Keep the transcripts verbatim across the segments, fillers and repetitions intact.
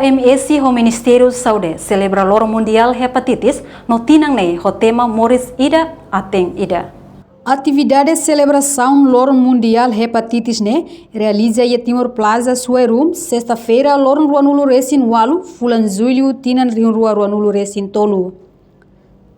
M S ho Ministériu Saúde selebra Loron Mundiál Hepatitis no tinan ne'e ho tema Moris Ida, Aten Ida. Atividade selebrasaun Loron Mundiál Hepatitis ne'e realiza iha Timor Plaza Suai Room, sesta-feira, loron ruanulu resin ualu, fulan Jullu, tinan rihun rua ruanulu resin tolu.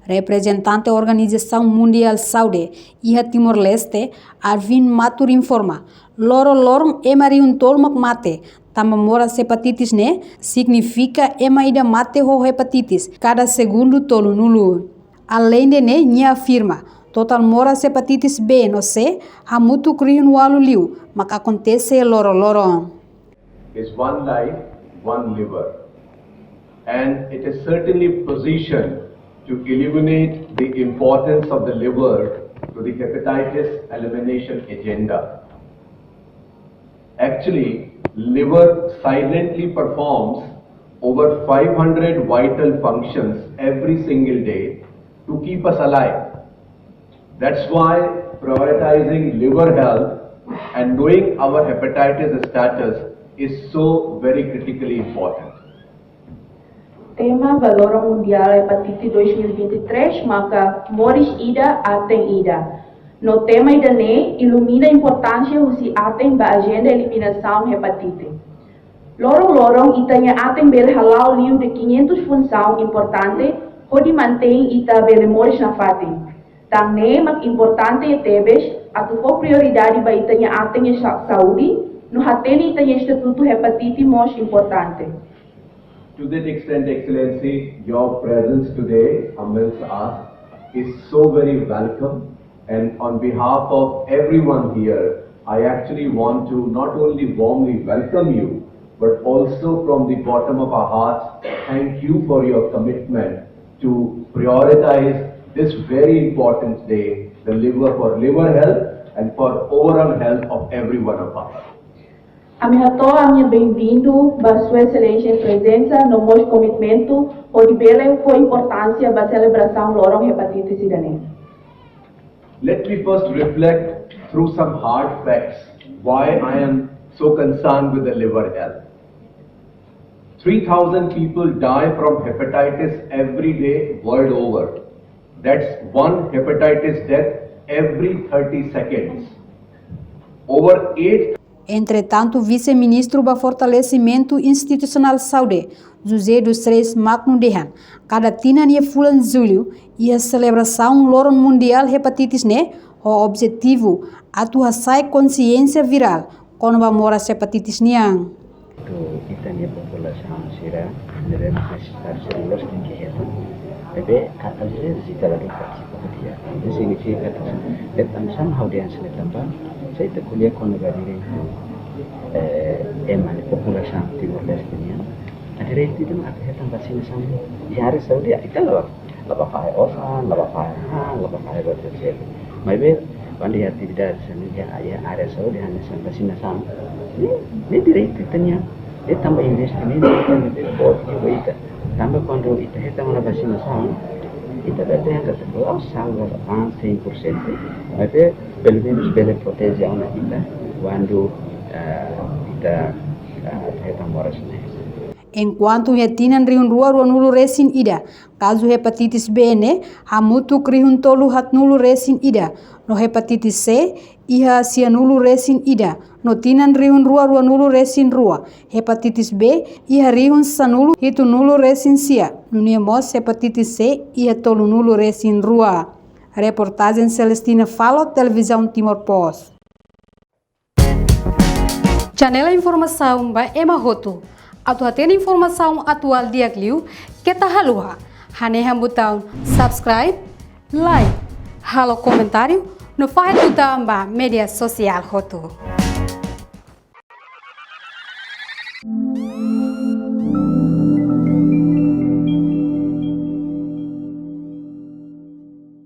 Reprezentante Organizasaun Mundiál Saúde iha Timor-Leste, Arvind Mathur, informa, loroloron ema rihun tolu mak mate tanba moras hepatitis ne'e, signifika ema ida mate ho hepatitis kada segundu tolunulu. Aleinde ne'e, nia afirma, totál moras hepatitis B no C hamutuk rihun ualu liu mak akontese loroloron. Is one life, one liver. And it is certainly positioned to illuminate the importance of the liver to the hepatitis elimination agenda. Actually, liver silently performs over five hundred vital functions every single day to keep us alive. That's why prioritizing liver health and knowing our hepatitis status is so very critically important. Tema ba Loron Mundiál Hepatite dois mil e vinte e três maka Moris Ida, Aten Ida. No tema ida-ne'e ilumina importánsia husi aten ba ajenda eliminasaun hepatite. Loron-loron ita-nia aten bele hala'o liu de quinhentos funsaun importante hodi mantein ita bele moris nafatin. Tan ne'e mak importante tebes atu fó prioridade ba ita-nia aten nia sa-, saúde, no hatene ita-nia estatutu hepatite mós importante. To that extent, Excellency, your presence today amidst us is so very welcome. And on behalf of everyone here, I actually want to not only warmly welcome you, but also from the bottom of our hearts, thank you for your commitment to prioritize this very important day, the liver, for liver health and for overall health of every one of us. Ami hato'o ami-nia benvindu ba Sua Exelénsia nia prezensa no mós komitmentu hodi bele fó importánsia ba selebrasaun loron hepatitis ida-ne'e. Let me first reflect through some hard facts why I am so concerned with the liver health. Three thousand people die from hepatitis every day world over. That's one hepatitis death every thirty seconds. Over eight Entretantu, Vise-Ministru ba Fortalesimentu Institusionál Saúde, José dos Reis Magno, dehan, kada tinan iha fulan Jullu, iha selebrasaun Loron Mundiál Hepatitis ne'e, ho objetivu atu hasa'e konsiénsia virál kona-ba moras hepatitis nian. Atu ita-nia populasaun sira, ne'ebé mak nesesitáriu sira loos tenke hetan. Maibé, ka-, às vezes ita la partisipa di'ak. Ne'e signifika katak, hetan sama hau dehan sira tanba, se ita ko'alia kona-ba direitu, eh, ema nia populasaun Timor-Leste nian, direitu ida mak atu hetan vasinasaun. Iha área saúde, ita la, la bá fahe osan, la bá fahe han, la bá fahe buat seluk. Maibé, kuandu iha atividade sira-ne'e iha, iha área saúde, hanesan vasinasaun, ne'e, ne'e direitu ita-nian. Ne'e tanba investimentu ita-nian, ne'e boot ba ita. Tanba kuandu ita hetan ona vasinasaun, ita bele dehan katak la'ós salva ba cem por cento, maibé pelumenus bele proteje ona ita kuandu, eh, ita, eh, hetan moras ne'e. Enkuantu iha tinan rihun rua ruanulu resin ida, kazu hepatitis B ne'e hamutuk rihun tolu haatnulu resin ida, no hepatitis C iha sianulu resin ida, no tinan rihun rua ruanulu resin rua, hepatitis B iha rihun sanulu hitunulu resin sia, nune'e mós hepatitis C iha tolunulu resin rua. Reportajen Celestina Falo, Televizaun Timor Post. Channel informasaun ba ema hotu. Atu hatene informasaun atuál di'ak liu, keta haluha hanehan butaun subscribe, like, halo komentáriu, no fahe tutan ba média sosiál hotu.